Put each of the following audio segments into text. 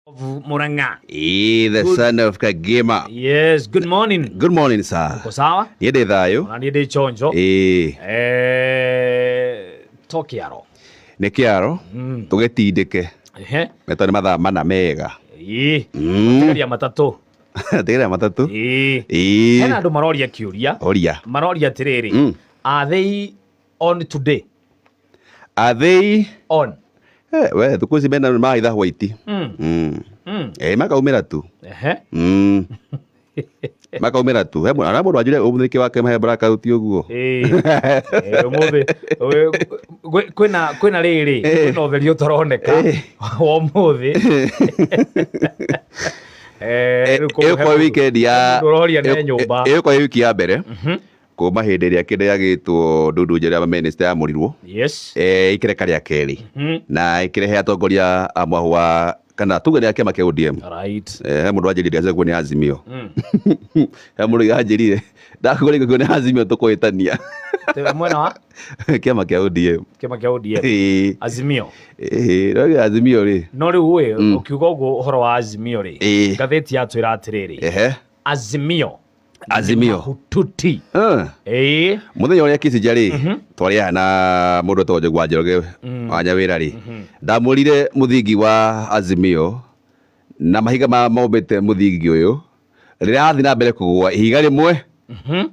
Of Murang'a. Ĩĩ, the Good. son of Kagema. Yes, good morning. Good morning, sir. Uko sawa? Niĩ ndĩ thayũ. Ona niĩ ndĩ chonjo. Ĩĩ, To kĩaro. nĩ kĩaro tũgĩtindĩke. Metwo nĩ mathaa 4 mega. Ĩĩ. Tigeria matatũ. Tigeria matatũ. Ĩĩ. Ĩĩ. Hena andũ maroria kĩũria. Oria. Maroria atĩrĩrĩ. Are they on today? Are they on? We thukũ ici mena maitha white. Makaumĩra tu. Makaumĩra tu. He mũndũ wanjire ũmũthĩ wake mahe blackout ũguo. Ũmũthĩ kwĩna rĩrĩ, kwĩna ũtheri ũtaroneka wa ũmũthĩ. Rĩu Ĩyo kwa weekend ya mũndũ ũroria ne nyũmba. Ĩyo kwa wiki ya mbere kuma hĩndĩ ĩrĩa kĩndũ gĩagĩtwo ndundu njerũ ya minister yamũrirwo. Ikĩreka rĩa kerĩ. Na ĩkĩrehe atongoria a mwahu wa kana tuge nĩ a kĩama kĩa ODM. He mũndũ wanjĩrire ndĩgacoke nĩ Azimio. He mũndũ wanjĩrire ndakũgũra ikuo nĩ Azimio tũkũhĩtania. Mwena wa? Kĩama kĩa ODM. Kĩama kĩa ODM. Ĩĩ. Azimio. Ĩĩ, no gĩa Azimio rĩ. No rĩu ĩ, ũkiuga ũguo ũhoro wa Azimio rĩ, ngathĩti yatwĩra atĩrĩrĩ. Azimio. Azimio. Mahututi. Ĩĩ. Mũthenya ũrĩa Kissinger rĩ, twarĩ haha na mũndũ wetagwo Njogu wa Njoroge wa Nyawĩra rĩ, ndamwĩrire mũthingi wa Azimio na mahiga ma mombĩte mũthingi ũyũ, rĩrĩa athiĩ na mbere kũgũa ihiga rĩmwe,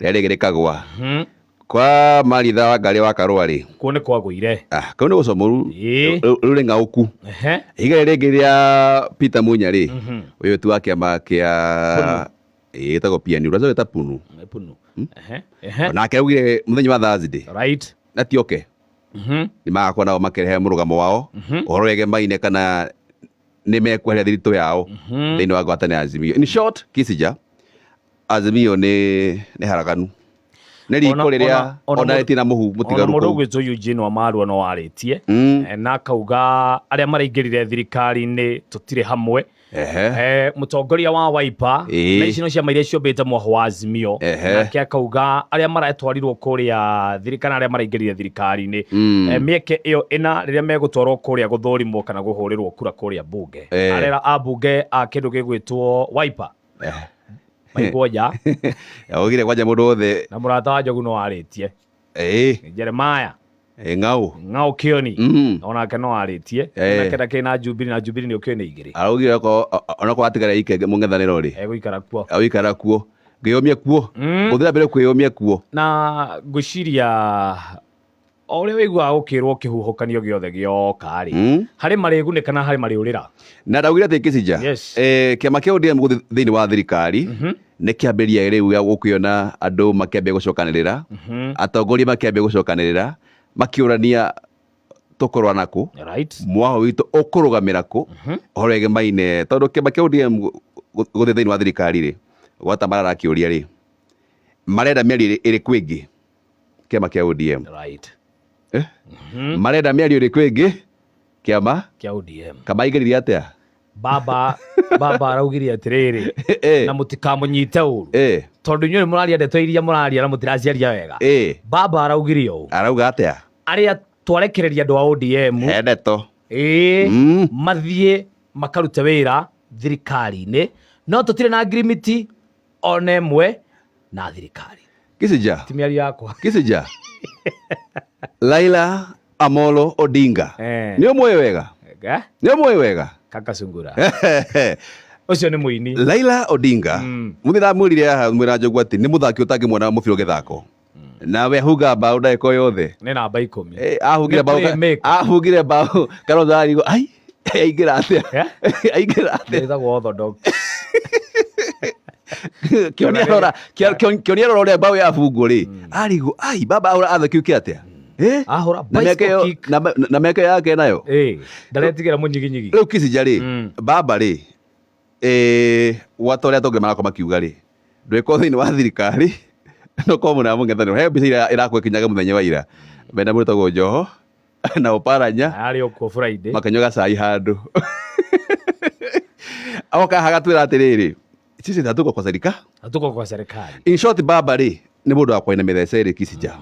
rĩrĩa rĩngĩ rĩkagũa. Kwa Maritha wa Ngarĩ wa Karũa rĩ, Kuo nĩ kwagũire. Kau nĩ gũcomũru. Rĩu rĩ ng'aũku. Ihiga rĩrĩa rĩngĩ rĩa Peter Munya rĩ, ũyũ tu wa kĩama kĩa ĩtagwo PNU, ũrĩa wĩta Punu. Punu. Nake augire mũthenya wa Thursday. Na ti oke. Nĩ magakorwo nao makĩrehe mũrũgamo wao, ũhoro wegemaine kana nĩ mekweheria thiritũ yao thĩinĩ wa ngwatanĩro ya Azimio. In short, Kissinger, Azimio nĩ haraganu. Nĩ riko rĩrĩa ona rĩtirĩ na mũhu mũtigaru Ona mũndũ kũu. ũgwĩtwo Eugene Wamalwa no arĩtie, na akauga arĩa maraingĩrire thirikari-inĩ tũtirĩ hamwe. Mũtongoria wa Wiper, na ici no ciama iria ciũmbĩte mwaho wa Azimio, nake akauga arĩa maratwarirwo kũrĩa kana arĩa maraingĩrire thirikari-inĩ, mĩeke ĩyo ĩna rĩrĩa megũtwarwo kũrĩa gũthũrimwo kana kũhũrĩrwo kura kũrĩa mbunge. Arera ambunge a kĩndũ gĩgwĩtwo Wiper. Maigwo nja. Augire kwanja mũndũ wothe. Na mũrata wa Njogu no arĩtie. Jeremiah. Ng'au. Ng'au Kĩoni. Onake no arĩtie. Onake ndakĩrĩ na Jubilee, na Jubilee nĩ ũkĩũĩ nĩ igĩrĩ. Araugire onakorwo atigara ikenge mũng'ethanĩro rĩ. Egũikara kuo. Egũikara kuo. Ngĩyũmia kuo. Ngũthiĩ na mbere kwĩyũmia kuo. Na ngwĩciria o ũrĩa wĩiguaga gũkĩrwo kĩhuhũkanio gĩothe gĩoka rĩ, harĩ marĩgunĩka na harĩ marĩũrĩra. Na ndaugire atĩ Kissinger, kĩama kĩa ODM gũthiĩ thĩinĩ wa thirikari nĩ kĩambĩrĩria rĩu gĩa gũkĩona andũ makĩambia gũcokanĩrĩra, atongoria makĩambia gũcokanĩrĩra, makĩũrania tũkũrũa nakũ, mwaho witũ ũkũrũgamĩra kũ, ũhoro wĩgemaine, tondũ kĩama kĩa ODM gũthiĩ thĩinĩ wa thirikari rĩ, gwata mararakĩũria rĩ, marenda mĩario ĩrĩkũ ĩngĩ kĩama kĩa ODM. Marenda mĩario ĩrĩkũ ĩngĩ kĩama kĩa ODM. Kamaingĩririe atĩa? Baba araugire atĩrĩrĩ, na mũtikamũnyite ũru. Tondũ inyuĩ mũraria ndeto iria mũraria na mũtiraciaria wega. Baba araugire ũũ. Arauga atĩa? Arĩa twarekereria andũ a ODM. He ndeto. Mathiĩ makarute wĩra thirikari-inĩ, no tũtirĩ na ngirimiti ona ĩmwe na thirikari. Kissinger. Ti mĩario yakwa. Kissinger. Raila Amolo Odinga. Nĩ ũmũĩ wega? Nĩ ũmũĩ wega? Kaka Sungura. Ũcio nĩ mũini. Raila Odinga. Mũthĩ ndamwĩrire haha mwĩra Njogu atĩ nĩ mũthaki ũtangĩmuona mũbira ũgĩthakwo. Na we ahunga mbaũ ndagĩka o yothe. Nĩ namba 10. Ahungire Nĩ mbaũ playmaker. ahungire mbaũ Kalonzo arigwo, ai, aingĩra atĩa? Aingĩra atĩa? Ĩtagwo orthodox. Kĩonia rora, kĩonia rora ũrĩa mbaũ yabungwo rĩ. Arigwo, ai, baba ahũra atha kĩu kĩa atĩa? Ahũra Na mĩaka bicycle ĩyo, kick. na mĩaka ĩyo yake nayo. Ndaretigĩra mũnyiginyigi. Rĩu Kissinger rĩ, baba rĩ, gwata ũrĩa atongoria marakorwo makiuga rĩ, ndũgĩkorwo thĩinĩ wa thirikari, no korwo mwena wa mũng'ethanĩro. He mbica ĩrĩa ĩrakorwo ĩkinyaga mũthenya wa ira. Mena mũndũ wĩtagwo Joho na Oparanya. Arĩ o kuo Friday. Makĩnyua gacai handũ. Agoka haha agatwĩra atĩrĩrĩ, sisi hatuko kwa serikali. Hatuko kwa serikali. In short, baba rĩ, nĩ mũndũ wa kwaina mĩthece rĩ Kissinger.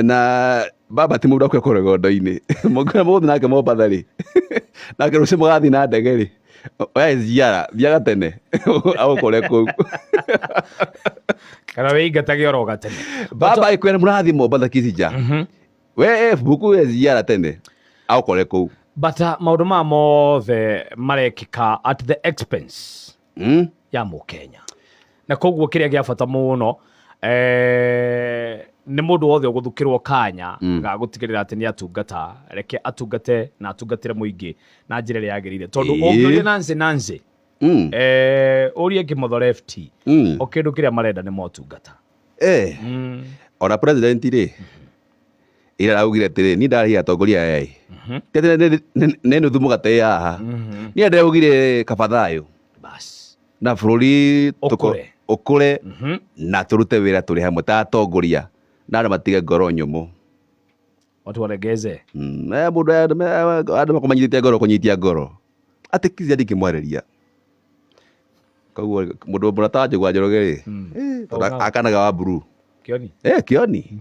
Na baba ti mũndũ wa kũrĩa rũgondo-inĩ. Mũngĩona mũgũthiĩ nake Mombatha rĩ, nake rũciũ mũgathiĩ na ndege rĩ, Oya SGR thiaga tene agũkore kũu. Kana wĩingatage oro gatene. Baba ĩkwĩra mũrathi Mombatha Kisija. We buku SGR tene agũkore kũu. But maũndũ maya mothe marekĩka at the expense ya mũkenya, na koguo kĩrĩa gĩa bata mũno nĩ mũndũ wothe ũgũthukĩrwo kanya ga gũtigĩrĩra atĩ nĩ atungata, reke atungate na atungatĩre mũingĩ na njĩra ĩrĩa yagĩrĩire, tondũ ũngĩũria Nancy Nancy ũrie Kĩmotho left, o kĩndũ kĩrĩa marenda nĩ motungata. Ona president rĩ, ira araugire atĩrĩ, niĩ ndarĩhia atongoria aya ĩ, ti atĩ nĩ nuthu mũgate ĩ haha, niĩ ndĩraugire kaba thayũ bas na bũrũri ũkũre. Ũkũre na tũrute wĩra tũrĩ hamwe ta atongoria, na andũ matige ngoro nyũmũ. Watu waregeze. Mũndũ andũ makũmanyitĩte ngoro, kũnyitia ngoro atĩ Kizia ndingĩmwarĩria, koguo mũndũ mũrata wa Njũgũa Njoroge rĩ, tondũ akanaga wa blue. Kioni. Kioni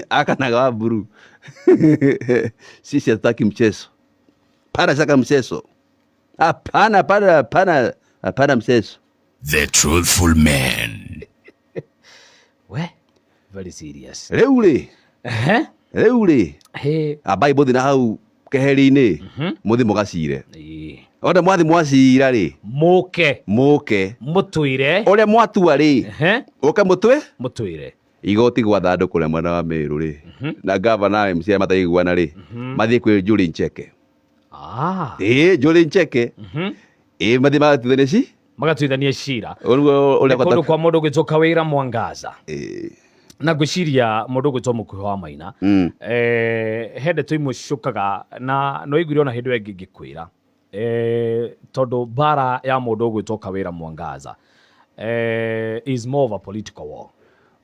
akanaga wa blue. Sisi hatutaki mchezo, pana shaka mchezo, hapana, hapana, hapana, hapana mchezo. The Truthful Man. We very serious. Rĩu rĩ, rĩu rĩ, ambai mũthi na hau keheri-inĩ, mũthi mũgacire. Ona mwathi mwacira rĩ, mũke. Mũke. Mũtwĩre. Ũrĩa mwatua rĩ, ũke mũtwe mũtwĩre. Igoti gwatha andũ kũrĩa mwena wa Meru rĩ, na gavana na MCA mataiguana rĩ, mathiĩ kwĩ Njuri Ncheke. Ĩĩ, Njuri Ncheke, ĩĩ, mathiĩ magatuithanie ci magatuithanie cira. Ũguo ũrĩa nĩ kũndũ kwa mũndũ ũgwĩtwo Kawĩra Mwangaza, na ngwĩciria mũndũ ũgwĩtwo Mũkuhĩ wa Maina, he ndeto imwe ciũkaga na no iguire ona hĩndĩ ĩyo ĩngĩ ngĩkwĩra, tondũ mbara ya mũndũ ũgwĩtwo Kawĩra Mwangaza is more of a political war.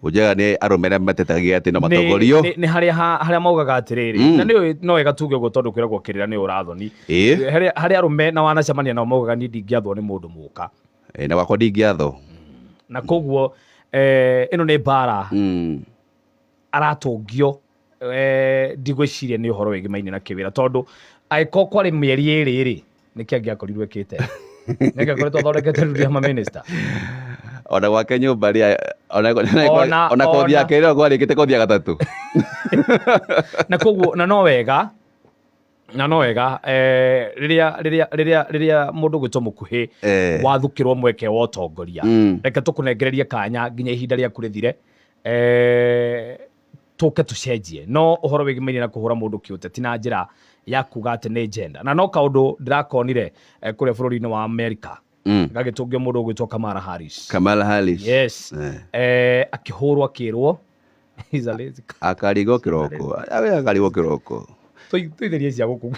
Ũnjaga nĩ arũme arĩa matetagia atĩ no matongorio. Nĩ harĩa harĩa maugaga atĩrĩrĩ, na nĩ no wega tuge ũguo tondũ kwĩragwo kĩrĩra nĩ ũrathoni. Harĩa arũme na wanacemania nao maugaga niĩ ndingĩathwo nĩ mũndũ mũka. Na wakwa ndingĩathwo. Na koguo ĩno nĩ mbara aratũngio, ndigwĩciria nĩ ũhoro wĩgimaine na kĩwĩra, tondũ angĩkorwo kwarĩ mĩeri ĩrĩ rĩ, nĩkĩ angĩakorirwo ĩkĩte, nĩ angĩakoretwo athondekete rĩu rĩa mamĩnĩsta. Ona gwake nyũmba rĩ, ona kothi yake ĩrĩa kwarĩkĩte kothi ya gatatũ. Na koguo na no wega rĩrĩa mũndũ gwĩtwo Mũkuhĩ wathukĩrwo mweke wa ũtongoria, reke tũkũnengererie kanya nginya ihinda rĩaku rĩthire, tũke tũcenjie. No ũhoro wĩgimaine na kũhũra mũndũ kĩũteti na njĩra ya kuga atĩ nĩ gender, na no kaũndũ ndĩrakonire kũrĩa bũrũri-inĩ wa America, gagĩtũngio mũndũ ũgwĩtwo Kamala Harris. Kamala Harris. Yes. Akĩhũrwo akĩrwo he's a lazy Akarigwo kĩroko. Akarigwo kĩroko. Tũitherie cia gũkũ.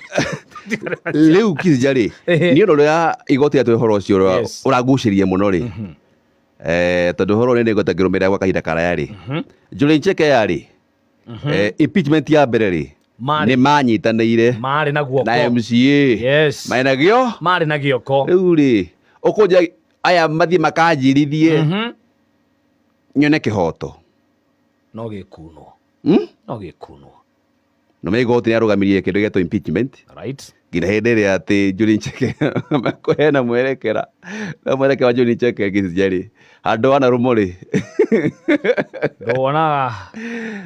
Rĩu Kizija rĩ, nĩ ũndũ ũrĩa igoti rĩatũ ũhoro ũcio ũragucĩria mũno rĩ, tondũ ũhoro ũrĩa nĩ ngwete ngĩrũmĩrĩra gwa kahinda karaya rĩ, Njuri Ncheke yarĩ impeachment ya mbere rĩ, nĩ manyitanĩire marĩ na guoko na MCA. Marĩ na gĩo marĩ na gĩoko. Rĩu rĩ, ũkũnja aya mathiĩ makanjirithie nyone kĩhoto. No gĩkunwo. No gĩkunwo. No me igoti nĩ arũgamirie kĩndũ gĩetwo impeachment nginya hĩndĩ ĩrĩa atĩ Njuri Ncheke hena mwerekera, na mwerekera wa Njuri Ncheke Kizija rĩ, handũ wana rũmũ rĩ, Ndonaga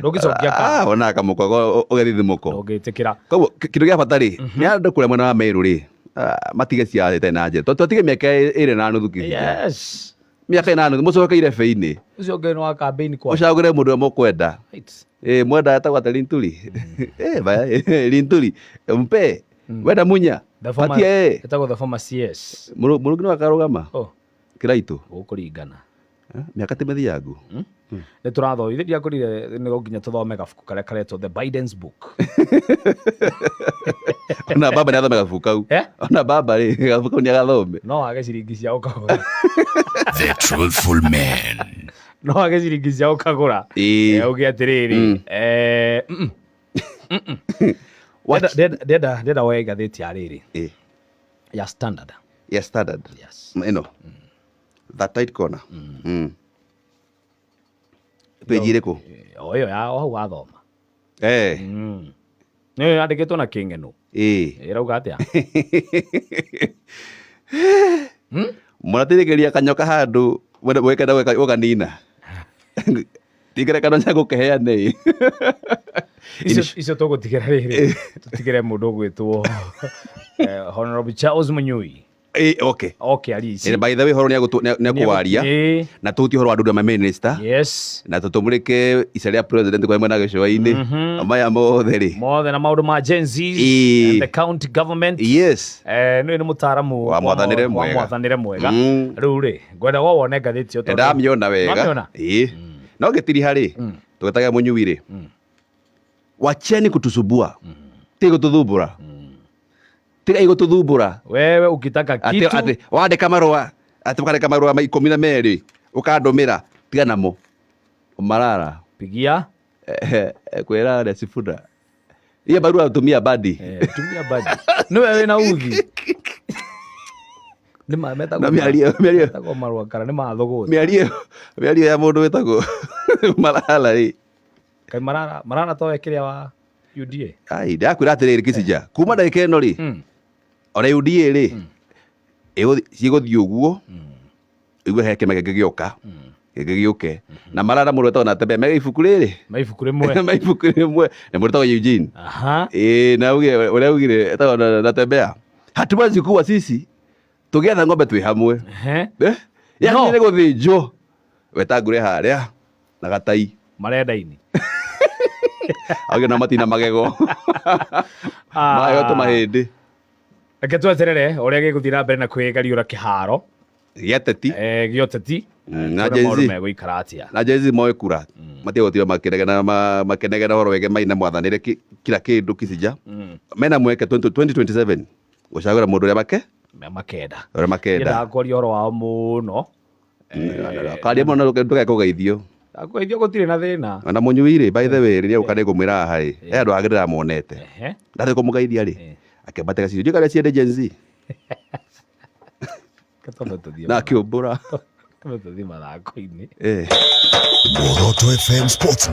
ndũngĩcokia ka wonaga kamũkwa ũgethithimũko. Ndũngĩtĩkĩra. Koguo kĩndũ gĩa bata rĩ, nĩ andũ kũrĩa mwena wa Meru rĩ, matige ciaca itarĩ na njĩra, tondũ twatige mĩaka 2.5 Kizija. Mĩaka 4.5 mũcoke irebe-inĩ. Ũcio ũngĩ nĩ wa campaign kwa Ũcagũre mũndũ ũrĩa mũkwenda. Mwenda etagwo atĩa, Linturi, baya, Linturi mpe, wenda Munya patia. Ĩtagwo the former CS. Mũrũngi no akarũgama. Oh. Kĩraitũ. Gũkũringana. Mĩaka ti mĩthiangu. Nĩ tũrathoma ithe ndiakorire nĩ nginya tũthome gabuku karĩa karetwo The Biden's Book. Ona baba nĩ athome gabuku kau. Eh? Ona baba rĩ, gabuku kau nĩ agathome. No wage ciringi cia ũkagũra. The Truthful Man. No wage ciringi cia ũkagũra. Uge atĩrĩrĩ, ndĩrenda woe ngathĩti ya rĩrĩ ya Standard. Ya Standard. Yes. Ĩno that tight corner. Page ĩrĩkũ? O ĩyo ya o hau wathoma. Nĩyo yandĩkĩtwo na kĩng'eno. Ĩrauga atĩa? Mũratindĩkĩria kanyoka handũ mwekenda gũkanina. Ti ngerekano cia gũkĩheana ĩ. Icio tũgũtigĩra rĩrĩ, tũtigĩre mũndũ ũgwĩtwo Honorable Charles Munyui. Ĩ, okay. Okay, arie ici. By the way, horo nĩekũwaria na tũhutie ũhoro wa andũ ma minister na tũtũmũrĩke ica rĩa president kwa mwena gĩcũa-inĩ maya mothe rĩ. Mothe na maũndũ ma Gen Zs and the county government. Nĩ nĩ mũtaaramu wa mwathanĩre mwega. Wa mwathanĩre mwega. Rĩu rĩ, ngwenda wo wone ngathĩti ĩyo tondũ ndamĩona wega. Wamĩona? Ĩĩ. No gĩtiriha rĩ, tũgĩtage mũnyui rĩ, wacheni kutusubua, tiga gũtũthumbũra, tiga gũtũthumbũra. Wewe ukitaka kitu Atĩ wandĩka marũa, atĩ ũkandĩka marũa ma 12 ũkandũmĩra, tiga namo marara. Pigia. Kwĩra rĩa Sifuna iya barua tumia badi. Tumia badi. Nĩwe wĩna uthi. Nĩ ma metagwo Na mĩario metagwo marũa kana nĩ mathũgũta. Mĩario ya mũndũ wĩtagwo Malala rĩ. Kaĩ Malala towe kĩrĩa wa UDA? Ai, ndakwĩra atĩrĩrĩ Kĩcinja, kuma ndagĩka ĩno rĩ, ona UDA rĩ, cigũthiĩ ũguo, ũigue he kĩama kĩngĩ gĩoka, kĩngĩ gĩũke. Na Malala mũndũ wĩtagwo Natembeya, me ibuku rĩrĩ? Me ibuku rĩmwe. Me ibuku rĩmwe. Na mũndũ wĩtagwo Eugene. Ĩĩ, na uge, ũrĩa augire, etagwo Natembeya. Hatuwezi kuwa sisi, tũgĩetha ng'ombe twĩ hamwe. Yaani No. nĩ gũthĩnjwo. Wetangure harĩa na gatai. Marenda-inĩ. Auge na matina magego. Mayo tũmahĩndĩ. Reke tweterere ũrĩa gĩgũthiĩ na mbere na kwĩgariũra kĩharo. Gĩa teti. Gĩa ũteti. Na Tuone Gen maũndũ Z. megũikara atĩa. Na Gen Z moe kura. Matigũtiga makĩnegena ũhoro wĩgiĩ Maina mwathanĩre kila kĩndũ Kĩcinja. Mena mweke 2027 gũcagũra mũndũ ũrĩa makenda. Ũrĩa makenda. Nyendaga kwaria ũhoro wao mũno. Karia mũno ndũkae kũgeithio. Kũgeithio gũtirĩ na thĩna. Ona mũnyui rĩ, by the way, rĩrĩa ũka nĩngũmwĩra haha rĩ, he andũ angĩ ndĩramonete. Ndathiĩ kũmũgeithia rĩ, akĩambata gacicio. Ndiũĩ kana ciende Gen Z. Twambe tũthiĩ Na akĩũmbũra. Twambe tũthiĩ mathako-inĩ. Muoroto FM Sports.